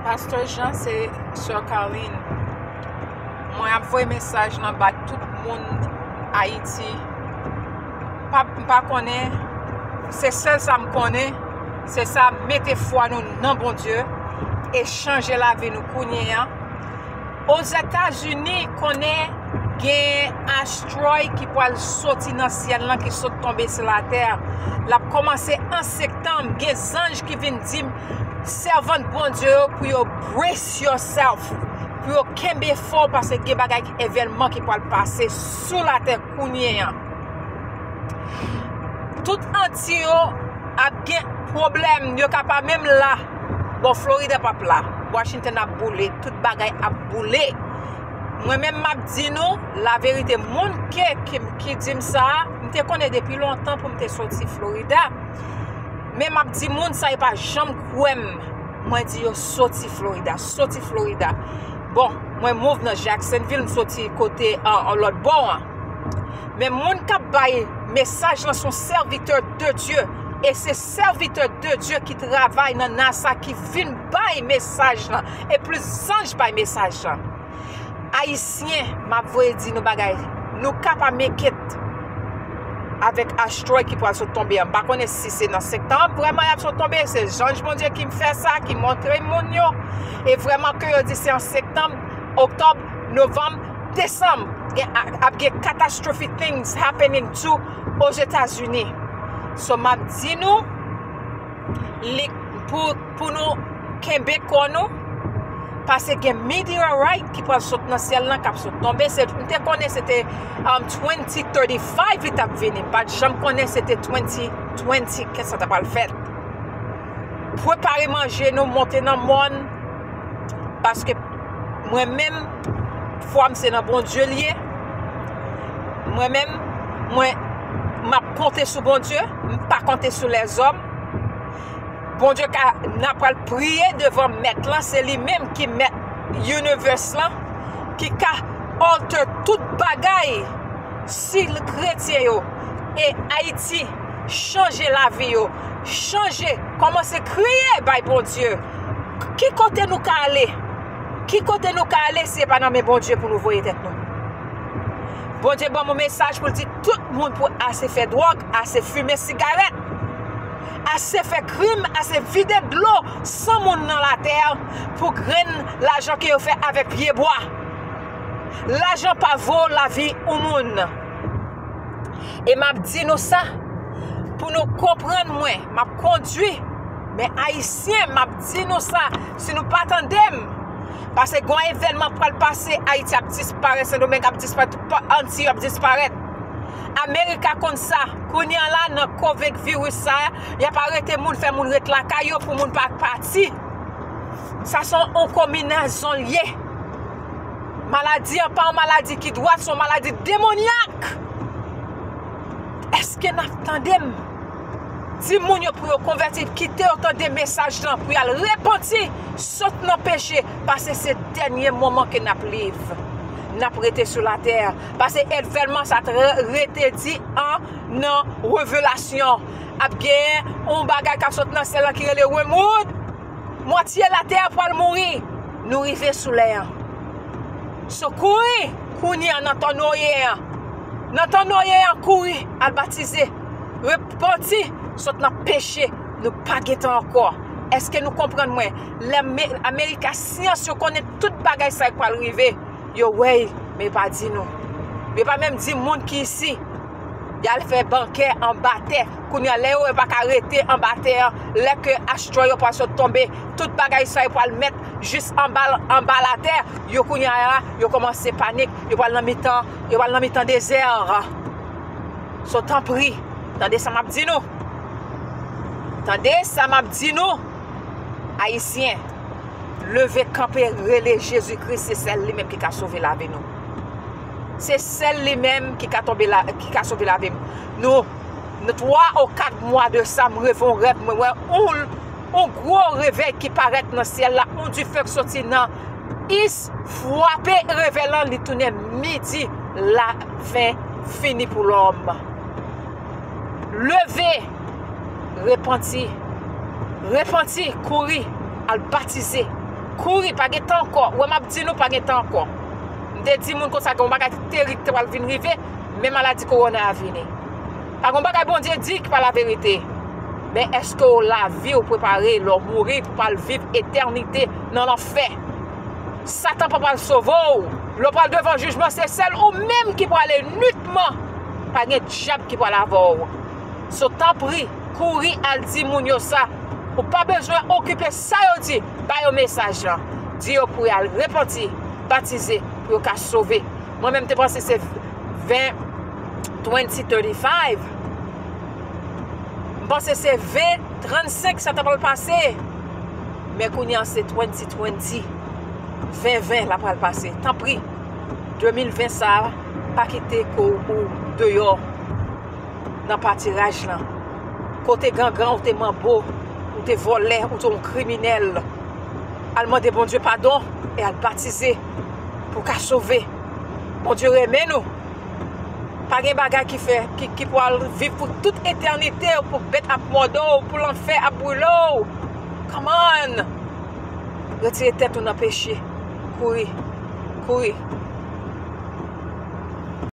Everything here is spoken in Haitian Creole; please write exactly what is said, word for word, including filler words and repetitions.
Pastè Jean, se Sè Carline. Mwen ap voye mesaj lan bay tout moun Ayiti. Pa, m pa konnen, se sèl sa m konnen, se sa, mete fwa nou nan Bondye e chanje lavi nou kounye a. Ozetazini, konnen gen asteroid ki pral soti nan syèl lan, ki sot tonbe sou latè. L ap kòmanse an septanm. Gen zanj ki vin di m, sèvant Bondye yo, pou yo brace yourself, pou yo kenbe fò, paske gen bagay, evènman ki pral pase sou latè kounye a. Tout Anti yo ap gen pwoblèm, yo ka pa menm la. Bon, Florida p ap la. Washington ap boule, tout bagay ap boule. Mwen menm, m ap di nou laverite, moun ke, ki, ki di m sa, m te konnen depi lontan pou m te soti Florida. Men m ap di moun sa, yo pa janm kwè m. Mwen di yo soti Florida, soti Florida. Bon, mwen move nan Jacksonville, m soti kote an, an lòt bò an. Men moun k ap bay mesaj lan se yon sèvitè de Dye. E se sèvitè de Dye ki travay nan NASA ki vin bay mesaj lan. E plis zanj bay mesaj lan. Ayisyen, m ap voye di nou bagay. Nou ka pa make it avèk asteroid ki pral sot tonbe an. M pa konnen si se nan septanm vrèman y ap sot tonbe. Se zanj Bondye ki fè sa, ki montre moun yo. E vrèman ke yo di se an septanm, oktòb, novanm, desanm. Gen, ap gen catastrophic things happening too Ozetazini. So, m ap di nou, li, pou, pou nou kenbe kò nou, paske gen meteorite ki pral sot nan syèl lan, k ap sot tonbe. Se, m te konnen se te, um, twenty thirty-five li t ap vini. M pa t janm konnen se te twenty twenty ke sa t ap al fèt. Prepare manje nou, monte nan mòn, paske mwen menm, fwa m se nan Bondye l ye. Mwen menm, mwen, m ap konte sou Bondye, m pa konte sou lèzòm. Bondye ka, n ap pral priye devan Mèt lan, se li menm ki Mèt universe lan, ki ka alter tout bagay si kretyen yo e Ayiti chanje lavi yo, chanje, kòmanse kriye bay Bondye. Ki kote nou ka ale? Ki kote nou ka ale si se pa nan men Bondye pou nou voye tèt nou? Bondye ban m yon mesaj pou l di tout moun pou ase fè dwòg, ase fimen sigarèt, ase fè krim, ase vide dlo san moun nan latè pou grenn lajan ke yo fè avèk pyebwa. Lajan pa vo lavi yon moun. E m ap di nou sa, pou nou konprann mwen, m ap kondui. Men Ayisyen, m ap di nou sa, si nou pa tande m, paske gon evènman pral pase, Ayiti ap disparèt, Sendomeng ap disparèt, tout pa-, Antiy ap disparèt. Amerika konn sa. Kounye a la, nan covid virus sa, y ap arete moun, fè moun ret lakay yo pou moun pa pati. Sa se yon konbinezon l ye. Maladi an pa yon maladi ki dwat, se yon maladi demonyak. Èske n ap tande m? Di moun yo pou yo konvèti, kite yo tande mesaj lan, pou y al repanti, sot nan peche, paske se dènye moman ke n ap live. N ap rete sou latè. Paske evènman sa t re-, rete di an nan Revelasyon. Ap gen yon bagay k ap sot nan syèl lan ki rele Wòmwoud. Mwatye latè a pral mouri. Nou rive sou lè an. So, kouri, kounye a nan tan Noye an. Nan tan Noye an, kouri, al batize. Repanti, sot nan peche, nou pa gen tan ankò. Èske nou konprann mwen? Lè Me-, Amerika syans yo konnen tout bagay sa k pral rive. Yo wè l, men yo pa di nou. Yo pa menm di moun ki isi. Y al fè bankè anba tè. Kounye a, lè yo wè yo pa ka rete anba tè an, lè ke asteroid yo pral sot tonbe, tout bagay sa yo pral mèt jis anba, anba latè, yo kounye a, yo kòmanse panik, yo pral nan mitan, yo pral nan mitan dezè. So, tanpri, tande sa m ap di nou. Tande sa m ap di nou, Ayisyen. Leve kanpe, rele Jezikri, se sèl li menm ki ka sove lavi nou. Se sèl li menm ki ka tonbe la, ki ka sove lavi m. Nou, nou twa ou kat mwa de sa, m reve yon rèv, mwen wè yon, yon gwo revèy ki parèt nan syèl la, yon dife k soti nan is, frape revèy lan, li tounen midi, lafen fini pou lòm. Leve, repanti, repanti, kouri, al batize, Kouri, pa gen tan ankò. Ou wè m ap di nou pa gen tan ankò. M te di moun konsa gen yon bagay terib ki te pral vin rive, men maladi kowona a vini. Pa gen yon bagay Bondye di ki pa laverite. Men èske w lavi w prepare lè w mouri pou w al viv etènite nan lanfè? Satan pa pral sove w. Lè w pral devan jijman, se sèl ou menm ki prale nwitman. Pa gen dyab ki pral avè w. So, tanpri, kouri al di moun yo sa. Ou pa bezwen okipe sa yo di. Ba yo mesaj lan. Di yo pou y al repanti, batize, pou yo ka sove. Mwen menm te panse se ven, twenty thirty-five. M panse se ven trannsenk sa ta pral pase. Men kounye a se twenty twenty. Ven ven la pral pase. Tanpri, de mil ven sa a, pa kite kò w deyò nan patiraj lan. Kote gangan, ou te manbo, ou te vòlè, ou te yon kriminèl. Al mande Bondye padon e al batize pou w ka sove. Bondye renmen nou. Pa gen bagay ki fè, ki, ki pou al viv pou tout etènite, pou bèt ap mòde w, pou lanfè ap brile w. Come on! Retire tèt ou nan peche. Kouri. Kouri.